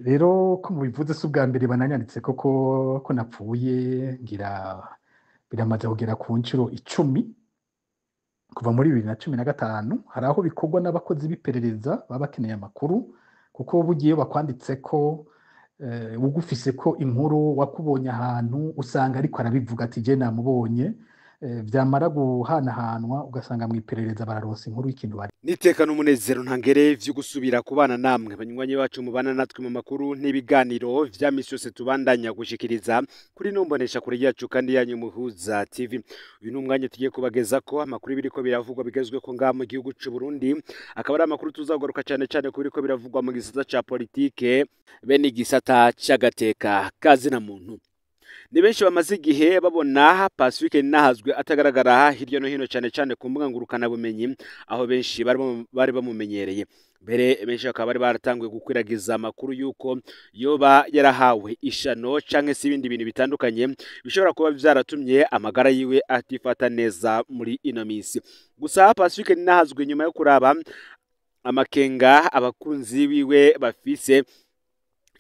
Rero ko mubivuze, si ubwa mbere bananyanditse koko ko napfuye. Ngira biramaze kugera ku nshuro 10 kuva muri 2015. Hari aho bikorwa n'abakozi b'iperereza baba bakeneye amakuru, kuko bugiye bakwanditseko, ugufise ko inkuru wakubonye ahantu, usanga ariko arabivuga ati: "Je namubonye." Vyamara guhanahanwa, ugasanga mw'iperereza bararonsa inkuru y'ikintu bari. Niteka n'umunezero ntangere vyo gusubira kubana namwe, banywanyi bacu mubana natwe mu makuru n'ibiganiro vya misi yose tubandanya gushikiriza kuri nombonesha kure yacu kandi yanyu Muhuza TV. Uyu ni umwanya tugiye kubageza ko amakuru biriko biravugwa bigezweho ngaha mu gihugu c'u Burundi, akaba ari amakuru tuzagaruka cyane cyane ku biriko biravugwa mu gisata ca politike bene igisata c'agateka kazina muntu. Ni benshi bamaze igihe babona Pacifique Nahazwe atagaragara hirya no hino, cyane cyane ku mbuga ngurukanabumenyi, aho benshi bari bamumenyereye. Mbere benshi bakaba bari baratanguye gukwiragiza amakuru y'uko yoba yarahawe ishano canke se ibindi bintu bitandukanye bishobora kuba vyaratumye amagara yiwe atifata neza muri ino minsi. Gusa Pacifique Nahazwe, nyuma yo kuraba amakenga abakunzi biwe bafise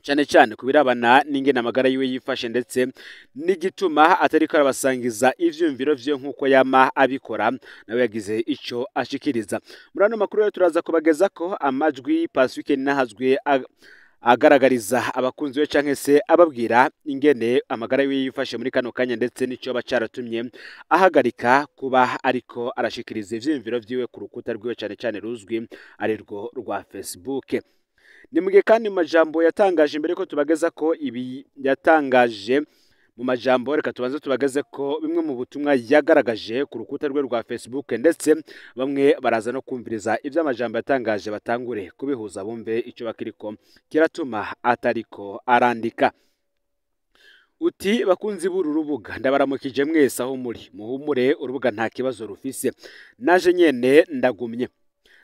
cyane cyane ku birabana n'ingene amagara yiwe yifashe, ndetse n'igituma atariko arabasangiza ivyumviro vye nk'uko yama abikora, nawe yagize ico ashikiriza. Muri ano makuru rero turaza kubageza ko amajwi Pacifique Nahazwe agaragariza abakunzi be canke se ababwira ingene amagara yiwe yifashe muri kano kanya, ndetse n'ico caratumye ahagarika kuba ariko arashikiriza ivyiyumviro vyiwe ku rukuta rwiwe, cane cyane ruzwi arirwo rwa Facebook. Ni mugihe kandi mu majambo yatangaje, imbere ko tubageza ko ibi yatangaje mu majambo, reka tubanze tubageze ko bimwe mu butumwa yagaragaje ku rukuta rwe rwa Facebook, ndetse bamwe baraza no kumviriza ibyo amajambo yatangaje, batangure kubihuza bumve icyo bakiriko kiratuma atariko arandika. Uti: "Bakunzi b'uru rubuga, ndabaramukije mwese aho muri. Muhumure, urubuga nta kibazo rufise, naje nyene ndagumye.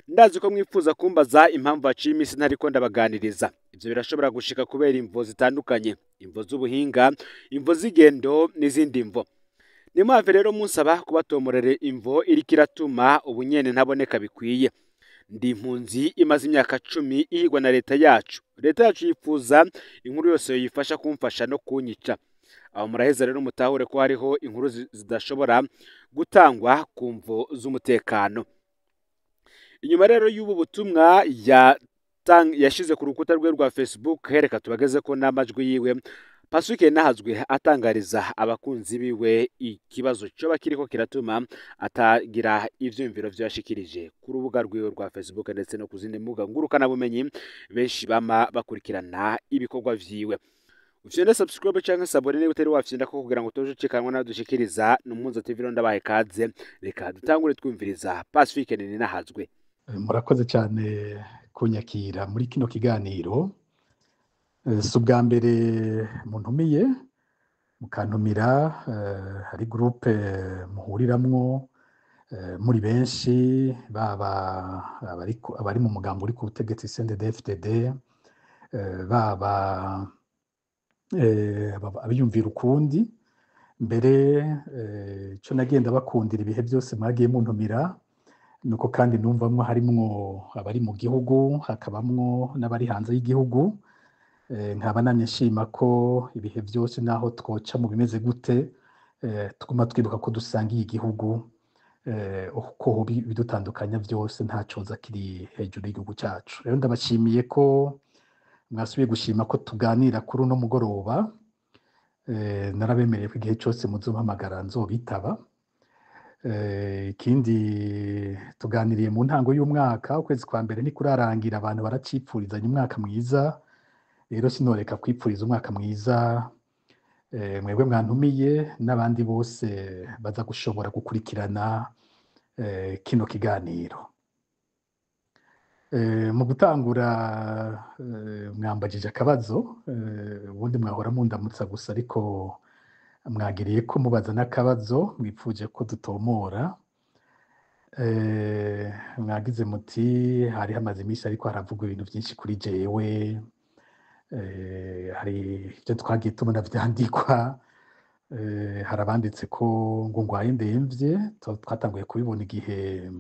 Ndazi ko mwifuza kumbaza impamvu haciye iminsi ntariko ndabaganiriza. Ibyo birashobora gushika kubera imvo zitandukanye, imvo z'ubuhinga, imvo z'igendo n'izindi mvo. Nimuhave rero munsaba kubatomorere imvo iriko iratuma ubu nyene ntaboneka bikwiye. Ndi impunzi imaze imyaka 10 ihigwa na leta yacu. Leta yacu yifuza inkuru yose yoyifasha kumfasha no kunyica. Aho muraheza rero mutahure ko hariho inkuru zidashobora gutangwa ku mvo z'umutekano." Inyuma rero y'ubu butumwa yashize ku rukuta rwe rwa Facebook, reka tubageze ko n'amajwi yiwe Pacifique Nahazwe atangariza abakunzi biwe ikibazo coba kiriko kiratuma atagira ivyumviro vyo yashikirije ku rubuga rwiwe rwa Facebook ndetse no ku zindi mbuga ngurukanabumenyi benshi bama bakurikirana ibikorwa vyiwe. Ufyonde subscribe canke s'abonner niba utari wafyonda ko, kugira ngo utoje ucikanwa nadushikiriza. N'Umuhuza TV rero, ndabaye kaze. Reka dutangure twumviriza Pacifique Nahazwe. Murakoze cyane kunyakira muri kino kiganiro. Si ubwa mbere muntumiye, mukantumira hari groupe muhuriramwo muri benshi, baba abari mu mugambo uri ku butegetsi CNDD-FDD, baba abiyumvira ukundi. Mbere ico nagenda bakundira ibihe byose mwagiye muntumira nuko kandi numvamwo harimwo abari mu gihugu, hakabamwo n'abari hanze y'igihugu. Nkaba namye nshima ko ibihe byose, naho twoca mu bimeze gute, tuguma twibuka ko dusangiye igihugu, uko hoba ibidutandukanya byose ntacoza kiri hejuru y'igihugu cyacu. Rero ndabashimiye ko mwasubiye gushima ko tuganira kuri uno mugoroba. Narabemereye ko igihe cyose muzompamagara nzobitaba. Ikindi, tuganiriye mu ntango y'umwaka, ukwezi kwa mbere ntikurarangira, abantu baracipfurizanya umwaka mwiza. Rero sinoreka kwipfuriza umwaka mwiza mwebwe mwantumiye n'abandi bose baza gushobora gukurikirana kino kiganiro. Mu gutangura, mwambajije akabazo. Ubundi mwahora mundamutsa gusa, ariko mwagiriye ko mubaza n'akabazo mwipfuje ko dutomora. Mwagize muti hari hamaze iminsi ariko haravugwa ibintu byinshi kuri jewe, hari ibyo twagiye tubona vyandikwa, hari abanditse ko ngo ngwaye ndemvye. Twatanguye kubibona igihe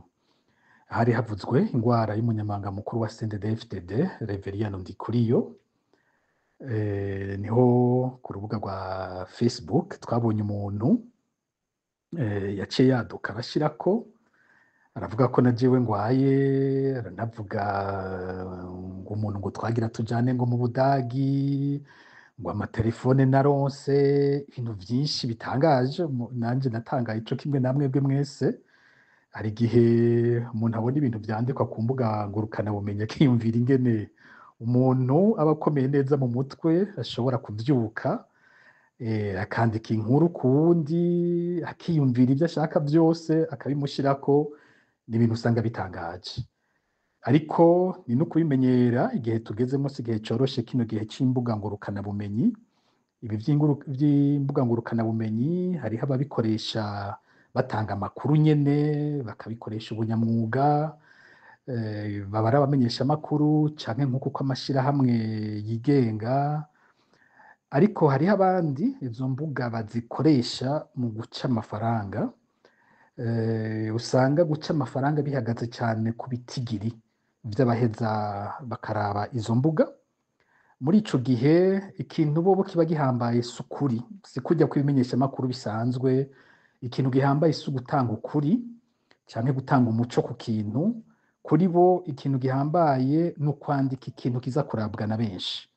hari havuzwe ingwara y'umunyamabanga mukuru wa CNDD-FDD, Reveriyano Ndikuriyo. Niho ku rubuga rwa Facebook twabonye umuntu yaciye yaduka arashirako, aravuga ko na jewe ngwaye, aranavuga ngo umuntu ngo twagira tujane ngo mu Budagi, ngo amatelefone naronse, ibintu vyinshi bitangaje. Nanje natangaye ico kimwe namwebwe mwese. Hari igihe umuntu abona ibintu vyandikwa ku mbuga ngurukanabumenyi akiyumvira ingene umuntu aba akomeye neza mu mutwe ashobora kuvyuka akandika inkuru ku wundi, akiyumvira ivyo ashaka vyose akabimushirako. Ni ibintu usanga bitangaje, ariko ni no kubimenyera. Igihe tugezemo si igihe coroshe, kino gihe c'imbuga ngurukanabumenyi. Ibi vy'imbuga ngurukanabumenyi hariho ababikoresha batanga amakuru nyene, bakabikoresha ubunyamwuga, baba ari abamenyeshamakuru canke nk'uko uko amashirahamwe yigenga. Ariko hariho abandi izo mbuga bazikoresha mu guca amafaranga. Usanga guca amafaranga bihagaze cane ku bitigiri vy'abaheza bakaraba izo mbuga. Muri ico gihe ikintu bobo kiba gihambaye si ukuri, si kurya kw'ibimenyeshamakuru bisanzwe. Ikintu gihambaye si ugutanga ukuri canke gutanga umuco ku kintu. Kuri bo ikintu gihambaye ni ukwandika ikintu kiza kurabwa na benshi.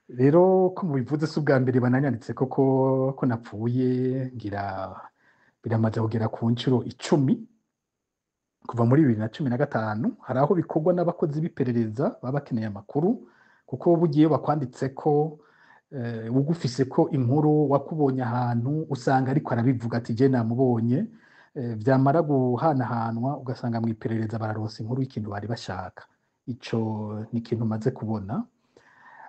Rero ko mubivuze, si ubwa mbere bananyanditse koko ko napfuye, ngira biramaze kugera ku ncuro 10 kuva muri 2015. Hari aho bikorwa n'abakozi b'iperereza baba bakeneye amakuru, kuko bugiye iyo bakwanditseko, ugufiseko inkuru wakubonye ahantu, usanga ariko arabivuga ati je namubonye. Vyamara guhanahanwa ugasanga mw'iperereza bararonsa inkuru y'ikintu bari bashaka. Ico ni ikintu maze kubona.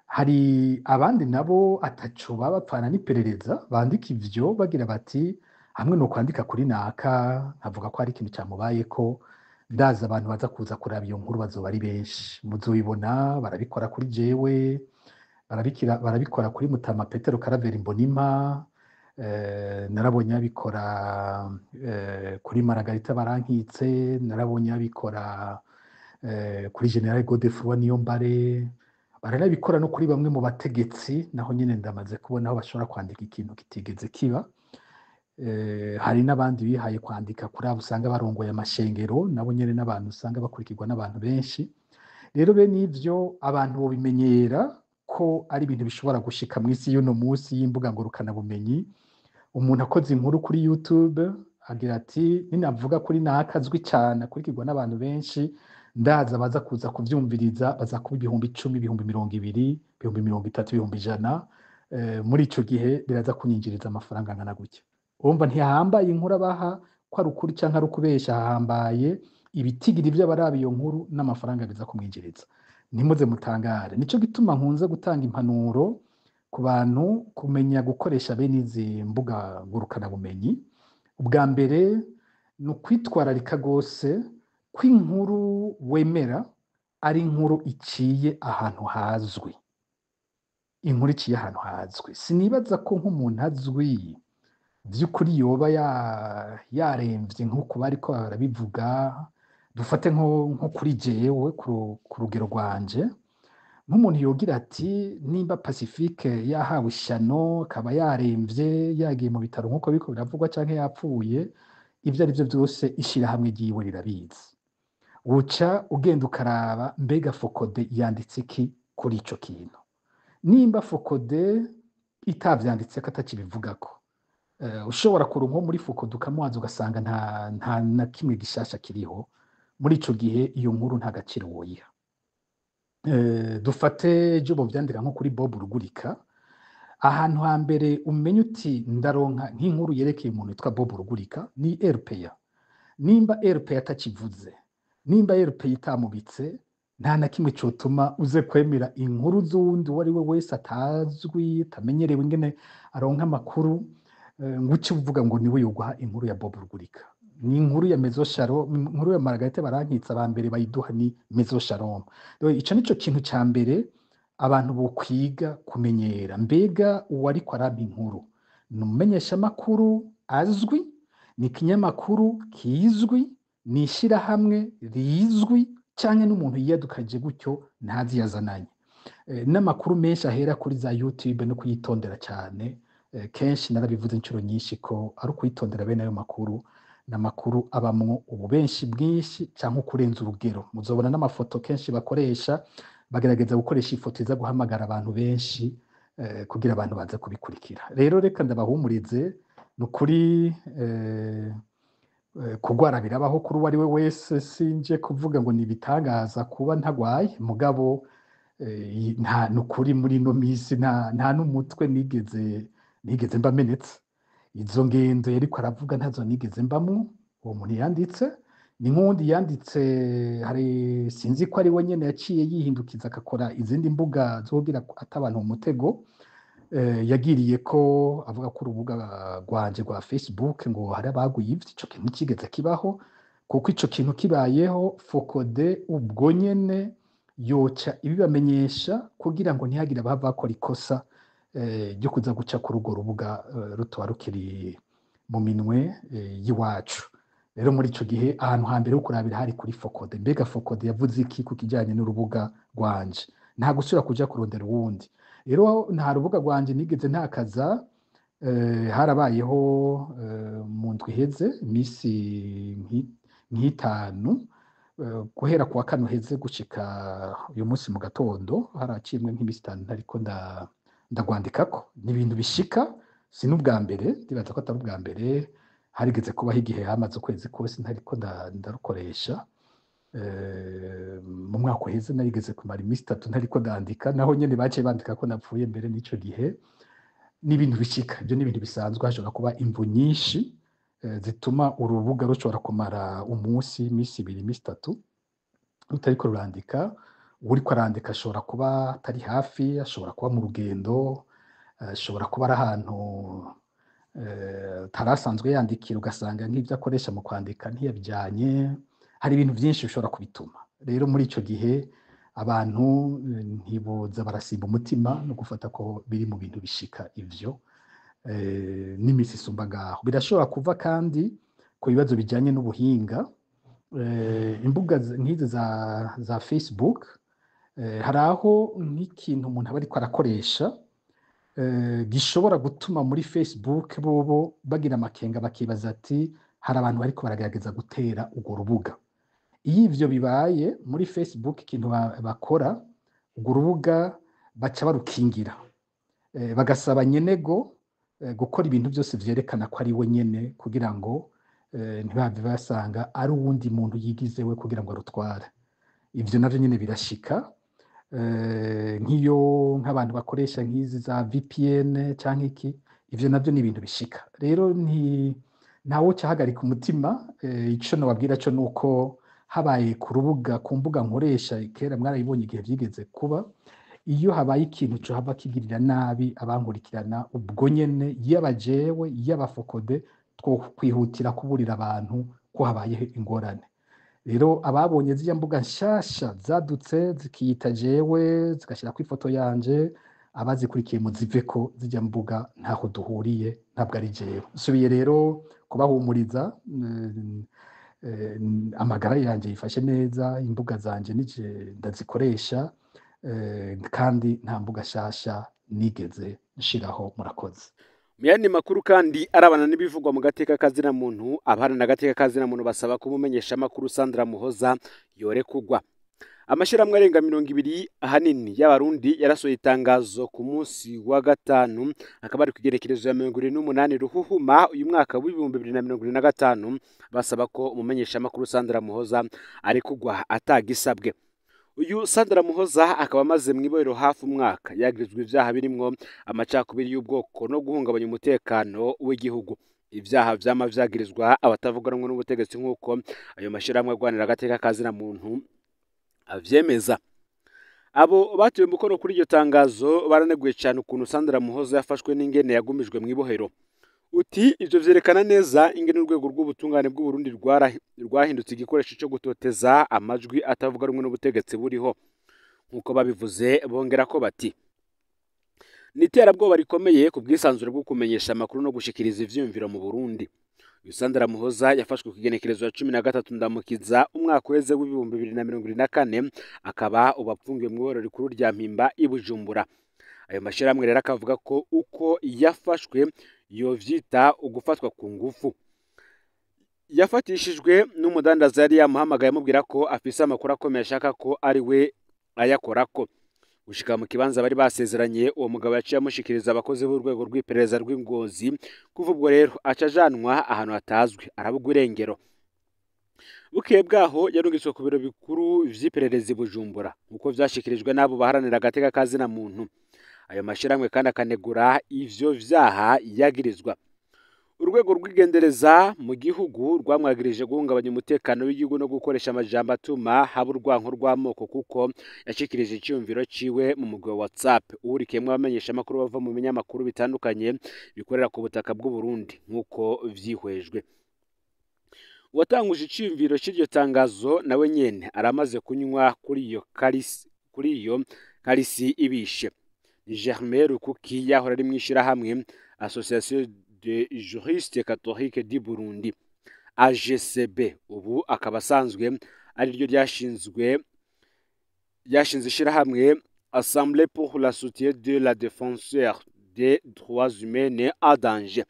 Hari abandi nabo ataco baba bapfana n'iperereza, bandika ivyo bagira bati hamwe no kwandika kuri naka nkavuga ko hari ikintu camubayeko, ndazi abantu baza kuza kuraba iyo nkuru bazoba ari benshi. Muzobibona barabikora kuri jewe, barabikora kuri Mutama Petero Karaveri Mbonimpa, narabonye babikora kuri Maragarita Barankitse, narabonye babikora kuri General Godefroid Niyombare, baranabikora no kuri bamwe mu bategetsi, naho nyene ndamaze kubona aho bashobora kwandika ikintu kitigeze kiba. Hari n'abandi bihaye kwandika kuri abo usanga barongoye amashengero, nabo nyene n'abantu usanga bakurikirwa n'abantu benshi. Rero bene ivyo abantu bobimenyera ko ari ibintu bishobora gushika mw'isi y'uno musi y'imbuga ngurukanabumenyi. Umuntu akoze inkuru kuri YouTube agira ati ninavuga kuri naka azwi cane akurikirwa n'abantu benshi, ndaza baza kuza kuvyumviriza baza kuba 10,000, 20,000, 30,000, 100,000. Muri ico gihe biraza kunyinjiriza amafaranga angana gutya. Urumva ntihambaye inkuru abaha ko ari ukuri canke ari ukubesha, hahambaye ibitigiri vy'abaraba iyo nkuru n'amafaranga biza kumwinjiriza. Ntimuze mutangare. Nico gituma nkunze gutanga impanuro ku bantu kumenya gukoresha bene izi mbuga ngurukanabumenyi. Ubwa mbere ni ukwitwararika gose ko inkuru wemera ari inkuru iciye ahantu hazwi. Inkuru iciye ahantu hazwi. Sinibaza ko nk'umuntu azwi vy'ukuri yoba yaremvye nk'uko bariko barabivuga. Dufate nko kuri jewe ku rugero rwanje, nk'umuntu yogira ati nimba Pacifique yahawe ishano akaba yaremvye yagiye mu bitaro nk'uko biriko biravugwa canke yapfuye, ivyo arivyo vyose ishirahamwe ryiwe rirabizi. Uca ugenda ukaraba mbega Fokode yanditse iki kuri ico kintu. Nimba Fokode itavyanditseko atakibivugako, ushobora kuronka nko muri Fokode ukamubaza ugasanga nta na kimwe gishasha kiriho. Muri ico gihe iyo nkuru nta gaciro woyiha. Dufate ejo bovyandika nko kuri Bob Rugurika, ahantu hambere umenye uti ndaronka nk'inkuru yerekeye umuntu witwa Bob Rugurika ni RPA. Nimba RPA atakivuze, nimba RPA itamubitse, nta na kimwe cotuma uze kwemera inkuru z'uwundi uwo ari we wese atazwi, atamenyerewe ingene aronka amakuru, ngo uce uvuga ngo niwe yoguha inkuru ya Bob Rugurika. Ni inkuru ya Maison Shalom, inkuru ya Margarita Barankitse aba mbere bayiduha ni Maison Shalom. Rero ico nico kintu ca mbere abantu bokwiga kumenyera. Mbega uwariko arampa inkuru ni umumenyeshamakuru azwi, ni ikinyamakuru kizwi, ni ishirahamwe rizwi, canke n'umuntu yiyadukaje gutyo ntazi yazananye. N'amakuru menshi ahera kuri za YouTube no kuyitondera cyane. Kenshi narabivuze inshuro nyinshi ko ari ukwitondera bene ayo makuru, n'amakuru abamwo ububenshi bwinshi canke kurenza urugero. Muzobona n'amafoto kenshi bakoresha, bagerageza gukoresha ifoto iza guhamagara abantu benshi kugira abantu baze kubikurikira. Rero reka ndabahumurize, ni ukuri kugwara birabaho kuri uwo ari we wese, sinje kuvuga ngo ni ibitangaza kuba ntagwaye, mugabo nta nukuri muri ino misi nta n'umutwe nigeze mba menetse. Izo ngendo yariko aravuga ntazo nigeze mbamwo. Uwo muntu yanditse ni nk'uwundi yanditse, hari sinzi ko ari we nyene yaciye yihindukiza agakora izindi mbuga zo kugira ata abantu mu mutego. Yagiriye ko avuga ko urubuga rwanje rwa Facebook ngo hari abaguye ivyo. Ico kintu kigeze kibaho, kuko ico kintu kibayeho FOCODE ubwo nyene yoca ibibamenyesha kugira ngo ntihagire abahava bakora ikosa ryo kuza guca kuri urwo rubuga rutoba rukiri mu minwe y'iwacu. Rero muri ico gihe ahantu hambere ho kurabira hari kuri FOCODE. Mbega FOCODE yavuze iki ku kijanye n'urubuga rwanje? Nta gusubira kuja kurondera uwundi. Rero nta rubuga rwanje nigeze ntakaza. Harabayeho mu ndwi iheze imisi nk'itanu, guhera kuwa kane uheze gushika uyu munsi mu gatondo, haraciyemwo nk'imisi itanu ntariko ndagwandikako. Ni ibintu bishika, si n'ubwa mbere, ndibaza ko atari ubwa mbere. Harigeze kubaho igihe hamaze ukwezi kose ntariko ndarukoresha. Mu mwaka uheze narigeze kumara imisi itatu ntariko ndandika, naho nyene baciye bandika ko napfuye mbere n'ico gihe. Ni ibintu bishika, ivyo ni ibintu bisanzwe. Hashobora kuba imvo nyinshi zituma urubuga rushobora kumara umunsi, imisi ibiri, imisi itatu rutariko rurandika. Uwuriko arandika ashobora kuba atari hafi, ashobora kuba mu rugendo, ashobora kuba ari ahantu atarasanzwe yandikira, ugasanga nk'ivyo akoresha mu kwandika ntiyabijanye. Hari ibintu vyinshi bishobora kubituma. Rero muri ico gihe abantu ntiboza barasimba umutima no gufata ko biri mu bintu bishika ivyo n'imisi isumba ngaho. Birashobora kuva kandi ku bibazo bijanye n'ubuhinga. Imbuga nk'izi za Facebook, hari aho nk'ikintu umuntu aba ariko arakoresha gishobora gutuma muri Facebook bobo bagira amakenga, bakibaza ati hari abantu bariko baragerageza gutera urwo rubuga. Iyo ivyo bibaye muri Facebook, ikintu bakora, urwo rubuga baca barukingira, bagasaba nyenego gukora ibintu byose vyerekana ko ari we nyene, kugira ngo ntibave basanga ari uwundi muntu yigize we kugira ngo arutware. Ivyo navyo nyene birashika. Nk'iyo nk'abantu bakoresha nk'izi za VPN canke iki, ivyo navyo ni ibintu bishika. Rero ntawoca ahagarika umutima. Ico nobabwira co nuko habaye ku rubuga, ku mbuga nkoresha, kera mwarabibonye igihe vyigeze kuba, iyo habaye ikintu cohava kigirira nabi abankurikirana, ubwo nyene yaba jewe yaba FOCODE twokwihutira kuburira abantu ko habayeho ingorane. Rero ababonye ziriya mbuga nshasha zadutse zikiyita jewe, zigashirako ifoto yanje, abazikurikiye muziveko, zirya mbuga ntaho duhuriye, ntabwo ari jewe. Nsubiye rero kubahumuriza, amagara yanje yifashe neza, imbuga zanje nije ndazikoresha, kandi nta mbuga nshasha nigeze nshiraho. Murakoze. Mu yandi makuru kandi arabana n'ibivugwa mu gateka kazina muntu, abaharana agateka kazina muntu basaba ko umumenyeshamakuru Sandra Muhoza yorekugwa. Amashirahamwe arenga 20 ahanini y'abarundi yarasohoye itangazo ku munsi wa gatanu, akaba ari kw'igerekerezo ya 28 Ruhuhuma uyu mwaka w'2025, basaba ko umumenyeshamakuru Sandra Muhoza arekugwa atagisabwe. Uyu Sandra Muhoza akaba amaze mw'ibohero hafi umwaka, yagirizwa ivyaha birimwo amacakubiri y'ubwoko no guhungabanya umutekano w'igihugu. Ivyaha vyama vyagirizwa abatavuga rumwe n'ubutegetsi, nk'uko ayo mashirahamwe agwanira agateka kazina muntu avyemeza. Abo batuye umukono kuri iryo tangazo baraneguye cane ukuntu Sandra Muhoza yafashwe n'ingene yagumijwe mw'ibohero. Uti ivyo vyerekana neza ingene urwego rw'ubutungane bw'Uburundi rwahindutse igikoresho co gutoteza amajwi atavuga rumwe n'ubutegetsi buriho. Nkuko babivuze, bongera ko bati ni iterabwoba rikomeye ku bwisanzure bwo kumenyesha amakuru no gushikiriza ivyiyumviro mu Burundi. Uyu Sandra Muhoza yafashwe ku igenekerezo ya 13 Ndamukiza umwaka uheze w'2024, akaba ubu apfungiwe mu iborero rikuru rya Mpimba i Bujumbura. Ayo mashirahamwe rero akavuga ko uko yafashwe yovyita ugufatwa ku ngufu. Yafatishijwe n'umudandaza yari yamuhamagaye amubwira ko afise amakuru akomeye ashaka ko ari we ayakorako. Gushika mu kibanza bari basezeranye, uwo mugabo yaciye amushikiriza abakozi b'urwego rw'iperereza rw'Ingozi. Kuva ubwo rero aca ajanwa ahantu hatazwi, arabugwa irengero. Bukeye bwaho yarungitswe ku biro bikuru vy'iperereza i Bujumbura, nk'uko vyashikirijwe n'abo baharanira agateka ka zina muntu. Ayo mashirahamwe kandi akanegura ivyo vyaha yagirizwa. Urwego rw'igendereza mu gihugu rwamwagirije guhungabanya umutekano w'igihugu no gukoresha amajambo atuma haba urwanko rw'amoko, kuko yashikirije iciyumviro ciwe mu mugwi wa WhatsApp uhurikiyemwo abamenyeshamakuru bava mu binyamakuru bitandukanye bikorera ku butaka bw'u Burundi, nk'uko vyihwejwe. Uwatanguje iciyumviro c'iryo tangazo nawe nyene aramaze kunywa kuri iyo karisi ibishe. Germain Rukuki yahora ari mw'ishirahamwe Association de Juristes Catholiques du Burundi AGCB, ubu akaba asanzwe ari ryo ryashinze ishirahamwe Assemblée pour la soutien de la défenseur des droits humains en danger.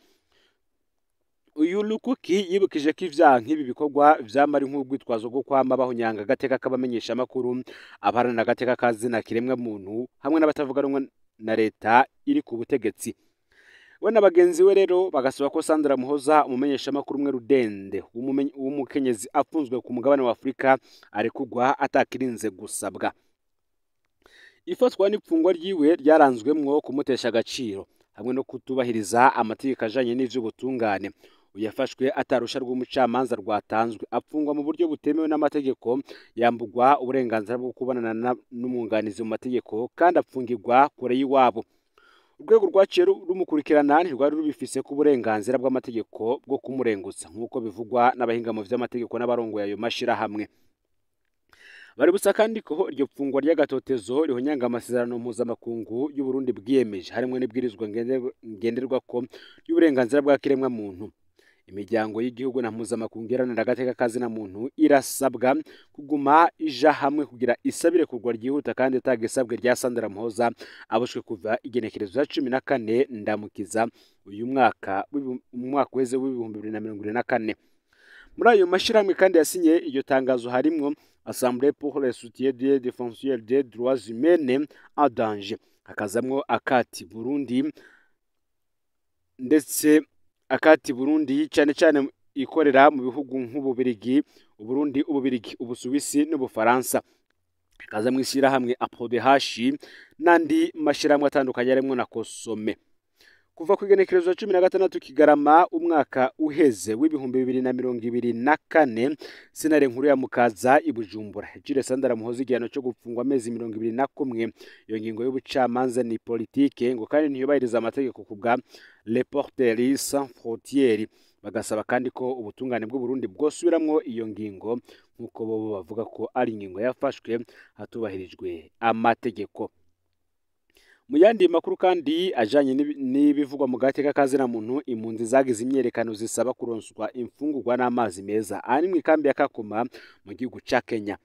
Uyu Lukuki yibukije ko ivyaha nk'ibi bikorwa vyama ari nk'urwitwazo rwo kwama bahunyanga agateka k'abamenyeshamakuru, abaharanira agateka ka zina kiremwa muntu hamwe n'abatavuga rumwe na leta iri ku butegetsi. We na bagenzi we rero bagasaba ko Sandra Muhoza, umumenyeshamakuru umwe rudende w'umukenyezi afunzwe ku mugabane wa Afurika, arekugwa atakirinze gusabwa. Ifatwa n'ipfungwa ryiwe ryaranzwemwo kumutesha agaciro hamwe no kutubahiriza amategeko ajanye n'ivy'ubutungane. Yafashwe atarusha rw'umucamanza rwatanzwe, apfungwa mu buryo butemewe n'amategeko, yambugwa uburenganzira bwo kubonana n'umwunganizi mu mategeko, kandi apfungirwa kure y'iwabo. Urwego rwaciye rumukurikirana ntirwari rubifise ku burenganzira bw'amategeko bwo kumurengutsa, nk'uko bivugwa n'abahinga mu vy'amategeko n'abarongoye ayo mashirahamwe. Baributsa kandi ko iryo pfungwa ry'agatotezo rihonyanga amasezerano mpuzamakungu y'u Burundi bwiyemeje, harimwo n'ibwirizwa ngenderwako ry'uburenganzira bwa kiremwa muntu. Imiryango y'igihugu na mpuzamakungu iharanira agateka ka zina muntu irasabwa kuguma ija hamwe kugira isabire kugwa ryihuta kandi itagisabwe rya Sandra Muhoza aboshwe kuva igenekerezo ya 14 Ndamukiza uyu mwaka umwaka weze w'2024. Muri ayo mashirahamwe kandi yasinye iryo tangazo harimwo Assemblée pour le soutien des défenseurs des droits humains en danger, hakazamwo Akati Burundi, ndetse Akati Burundi cyane cyane ikorera mu bihugu nk'Ububirigi, Uburundi, Ububirigi, Ubusuwisi n'Ubufaransa. Hakaza mu ishyirahamwe APRODH n'andi mashirahamwe atandukanye arimwo na Kosome. Kuva ku igenekerezo 16 Kigarama umwaka uheze w'2024, sentare nkuru ya Mukaza i Bujumbura icire Sandra Muhoza igihano cyo gupfungwa amezi 21. Iyo ngingo y'ubucamanza ni politike ngo kandi ntiyubahiriza amategeko ku bwa Reporters sans frontières. Bagasaba kandi ko ubutungane bw'u Burundi bwosubiramwo iyo ngingo, nk'uko bo bavuga ko ari ingingo yafashwe hatubahirijwe amategeko. Mu yandi makuru kandi ajanye n'ibivugwa mu gateka ka zina muntu, impunzi zagize imyerekano zisaba kuronswa imfungurwa n'amazi meza ari mu ikambi ya Kakuma mu gihugu ca Kenya.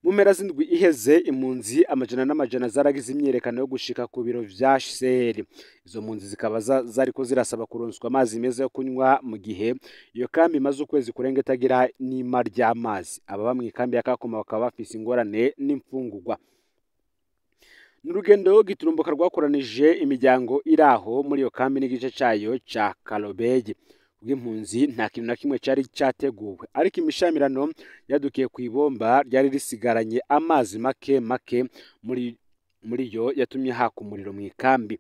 Mu mpera z'indwi iheze impunzi amajana n'amajana zaragize imyerekano yo gushika ku biro vya HCR. Izo mpunzi zikaba zariko zirasaba kuronswa amazi meza yo kunywa mu gihe iyo kambi imaze ukwezi kurenga itagira n'ima ry'amazi. Ababa mu ikambi ya Kakuma bakaba bafise ingorane n'imfungurwa. N'urugendo giturumbuka rwakoranije imiryango iraho muri iyo kambi n'igice cayo ca Kalobege. Bw'impunzi nta kintu na kimwe cari categuwe, ariko imishamirano yadukiye ku ibomba ryari risigaranye amazi make make muri yo yatumye haka umuriro mu ikambi.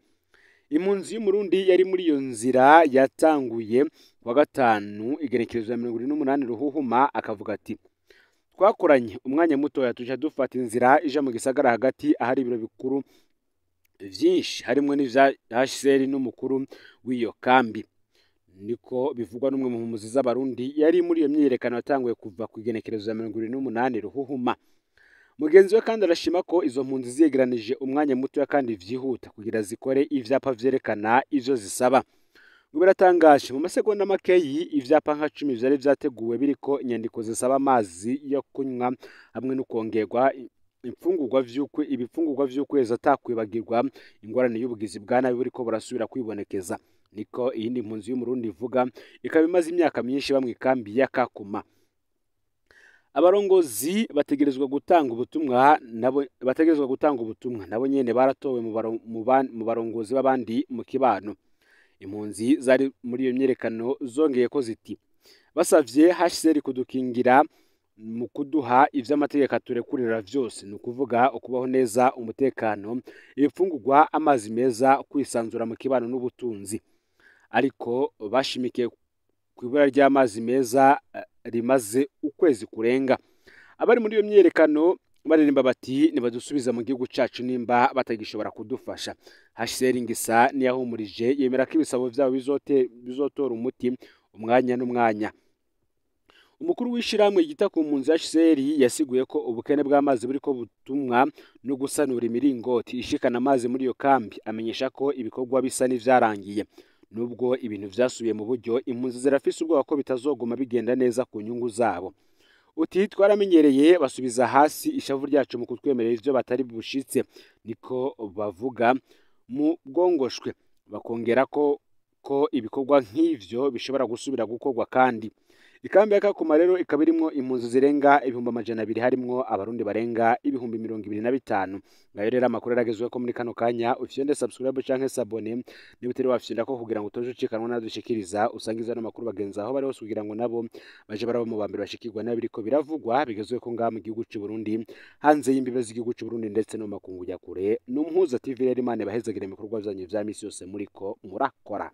Impunzi y'Umurundi yari muri iyo nzira yatanguye kuwa gatanu igenekerezo ya 78 Ruhuhuma, akavuga ati: twakoranye umwanya mutoya tuja dufata inzira ija mu gisagara hagati ahari ibiro bikuru vyinshi harimwo n'ivya HCR n'umukuru w'iyo kambi. Niko bivugwa n'umwe mu mpunzi z'Abarundi yari muri iyo myiyerekano yatanguye kuva ku igenekerezo ya 78 Ruhuhuma. Mugenzi we kandi arashima ko izo mpunzi ziyegeranije umwanya mutoya kandi vyihuta kugira zikore ivyapa vyerekana ivyo zisaba. Ngo biratangaje, mu masegonda makeyi ivyapa nka 10 vyari vyateguwe biriko inyandiko zisaba amazi yo kunywa hamwe no kongerwa imfungurwa vy'ukwe ibifungurwa vy'ukwezi atakwibagirwa ingorane y'ubugizi bwa nabi buriko burasubira kwibonekeza. Niko iyindi mpunzi y'Umurundi ivuga, ikaba imaze imyaka myinshi ba mw'ikambi ya Kakuma. Abarongozi bategerezwa gutanga ubutumwa nabo bategerezwa gutanga ubutumwa nabo nyene baratowe mu barongozi b'abandi mu kibano. Impunzi zari muri iyo myerekano zongeye ko ziti: basavye HCR kudukingira mu kuduha ivy'amategeko aturekurira vyose, ni ukuvuga ukubaho neza, umutekano, ibifungurwa, amazi meza, kwisanzura mu kibano n'ubutunzi. Ariko bashimikiye ku ibura ry'amazi meza rimaze ukwezi kurenga. Abari muri iyo myerekano baririmba bati: nibadusubiza mu gihugu cacu nimba batagishobora kudufasha. HCR ngisa niyahumurije, yemera ko ibisabo vyabo bizotora umuti umwanya n'umwanya. Umukuru w'ishirahamwe ryita ku mpunzi HCR yasiguye ko ubukene bw'amazi buriko butumwa no gusanura imiringoti ishikana amazi muri iyo kambi, amenyesha ko ibikorwa bisa n'ivyarangiye. Nubwo ibintu vyasubiye mu buryo, impunzi zirafise ubwoba ko bitazoguma bigenda neza ku nyungu zabo. Uti: twaramenyereye basubiza hasi ishavu ryacu mu kutwemerera ivyo batari bushitse, niko bavuga mu bwongoshwe, bakongera ko ibikorwa nk'ivyo bishobora gusubira gukorwa. Kandi ikambi ya Kakuma rero ikaba irimwo impunzi zirenga 200,000, harimwo Abarundi barenga 25,000. Ngayo rero amakuru aragezweho ko muri kano kanya. Ufyonde subscribe canke s'abonner niba utari wafyonda ko, kugira ngo utoje ucikanwa nadushikiriza. Usangiza ano makuru bagenzi aho bari hose, kugira ngo nabo baje baraba mu bambere bashikirwa n'abiriko biravugwa bigezweho ko ngaha mu gihugu c'u Burundi, hanze y'imbibe z'igihugu c'u Burundi, ndetse no mu makungu ya kure. N'Umuhuza TV rero, Imana ibahezagire mu bikorwa vyanyu vya misi yose muriko murakora.